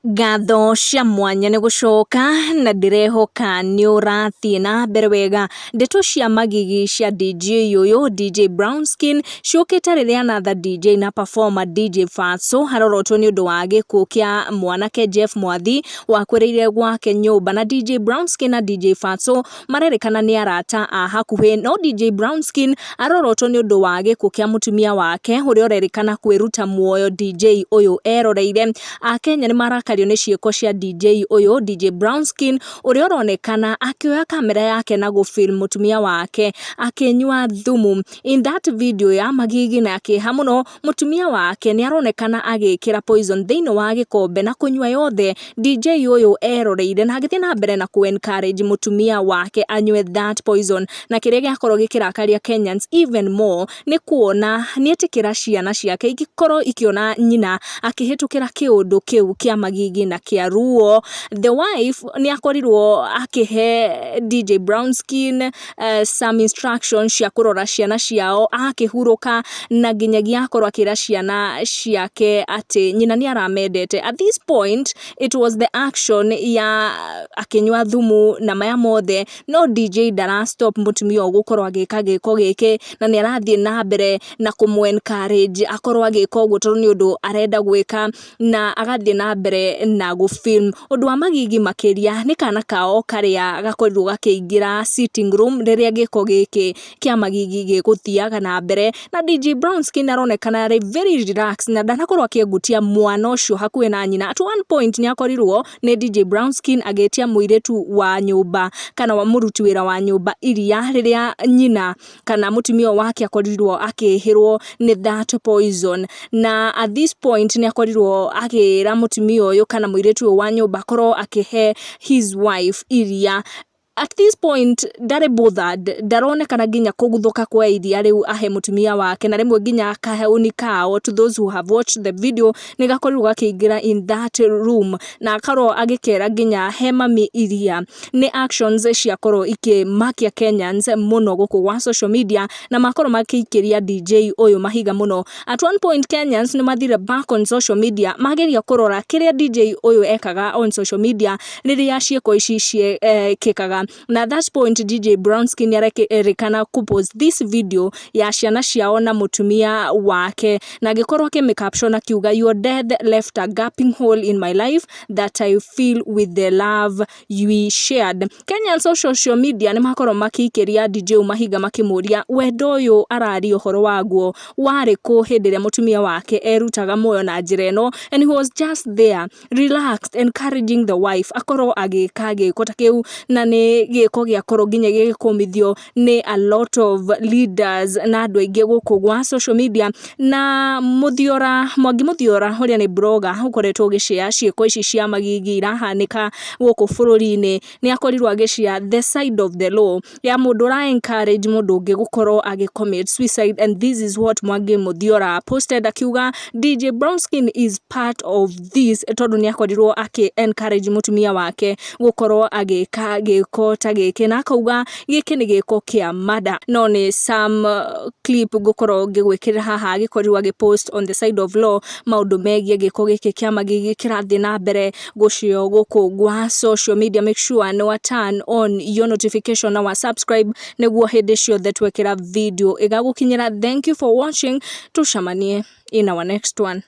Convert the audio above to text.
Ngatho cia mwanya nĩ gũcoka na ndĩrehoka nĩ ũrathiĩ na mbere wega. Ndeto cia magigi cia DJ ũyũ, DJ Brownskin, ciũkĩte rĩrĩa another DJ na performer DJ Fatso arorotwo nĩ ũndũ wa gĩkuũ kĩa mwanake Jeff Mwathi wakuĩrĩire gwake nyũmba. Na DJ Brownskin na DJ Fatso marerĩkana nĩ arata a hakuhĩ, no DJ Brownskin arorotwo nĩ ũndũ wa gĩkuũ kĩa mũtumia wake ũrĩa ũrerĩkana kwĩruta muoyo DJ ũyũ eroreire. Akenya nĩ marakario nĩ ciĩko cia DJ ũyũ, DJ Brownskin, ũrĩa ũronekana akĩoya kamera yake na gũfilm mũtumia wake akĩnyua thumu. In that video ya magigi na kĩeha mũno, mũtumia wake nĩ aronekana agĩkĩra poison thĩinĩ wa gĩkombe na kũnyua yothe DJ ũyũ eroreire, na agĩthiĩ na mbere na kũ encourage mũtumia wake anyue that poison. Na kĩrĩa gĩakorwo gĩkĩrakaria Kenyans even more nĩ kuona nĩ etĩkĩra ciana ciake igĩkorwo ikĩona nyina akĩhĩtũkĩra kĩũndũ kĩu kĩa magigi na kĩa ruo. The wife nĩ akorirwo akĩhe DJ Brownskin some instructions cia kũrora ciana ciao akĩhurũka, na nginyagia akorwo akĩra ciana ciake atĩ nyina nĩ aramendete. At this point it was the action ya akĩnyua thumu na maya mothe, no DJ ndara stop mũtumia ũyũ gũkorwo agĩka gĩko gĩkĩ, na nĩ arathiĩ na mbere na kũmũ encourage akorwo agĩka ũguo tondũ nĩ ũndũ arenda gwĩka, na agathiĩ na mbere na gũfilm. Ũndũ wa magigi makĩria nĩ kana kao karĩa gakorirwo gakĩingĩra sitting room rĩrĩa gĩko gĩkĩ kĩa magigi gĩgũthiaga na mbere, na DJ Brownskin aronekana arĩ very relaxed na ndanakorwo akĩengutia mwana ũcio hakuhĩ na nyina. At one point nĩ akorirwo nĩ DJ Brownskin agĩtia mũirĩtu wa nyũmba kana wa mũruti wĩra wa nyũmba iria rĩrĩa nyina kana mũtumia wake akorirwo akĩhĩrwo nĩ that poison. Na at this point nĩ akorirwo akĩra mũtumia ũyũ kana mũirĩtu ũyũ wa nyũmba akorwo akĩhe his wife iria. At this point ndarĩ bothered, ndaronekana nginya kũguthũka kwa iria rĩu ahe mũtumia wake, na rĩmwe nginya kaheuni kao, to those who have watched the video, nĩ gakorirwo gakĩingĩra in that room na akorwo agĩkera nginya he mami iria. Nĩ actions ciakorwo ikĩmakia Kenyans mũno gũkũ gwa social media, na makorwo makĩikĩria DJ ũyũ mahiga mũno. At one point Kenyans nĩ mathire back on social media mageria kũrora kĩrĩa DJ ũyũ ekaga on social media rĩrĩa ciĩko ici ciekĩkaga, na at that point DJ Brownskin nĩ arekana kũpost this video ya ciana ciao na mũtumia wake, na agĩkorwo akĩmĩ-caption akiuga, "Your death left a gaping hole in my life that I fill with the love we shared." Kenyans on social media nĩ makorwo makĩikĩria DJ ũyũ mahiga makĩmũria wendo ũyũ araria ũhoro waguo warĩ kũ hĩndĩ ĩrĩa mũtumia wake erutaga muoyo na njĩra ĩno, and he was just there relaxed, encouraging the wife akorwo agĩka gĩko ta kĩu. Na nĩ gĩko gĩakorwo nginya gĩgĩkũmithio nĩ a lot of leaders na andũ aingĩ gũkũ gwa social media. Na Mũthiora Mwangi Mũthiora, ũrĩa nĩ blogger ũkoretwo ũgĩshare ciĩko ici cia magigi irahanĩka gũkũ bũrũri-inĩ, nĩ akorirwo agĩshare the side of the law ya mũndũ ũra encourage mũndũ ũngĩ gũkorwo agĩ commit suicide, and this is what Mwangi Mũthiora posted akiuga DJ Brownskin is part of this, tondũ nĩ akorirwo akĩ encourage mũtumia wake gũkorwo agĩka gĩko ta gĩkĩ, na akauga gĩkĩ nĩ gĩko kĩa murder. No nĩ some clip ngũkorwo ngĩgwĩkĩrĩra haha agĩkorirwo agĩpost on the side of law maũndũ megiĩ gĩko gĩkĩ kĩa magigi kĩrathiĩ na mbere gũcio gũkũ gwa social media. Make sure nĩ wa turn on your notification na wa subscribe nĩguo hĩndĩ ciothe twekĩra video ĩgagũkinyĩra. Thank you for watching, tucemanie in our next one.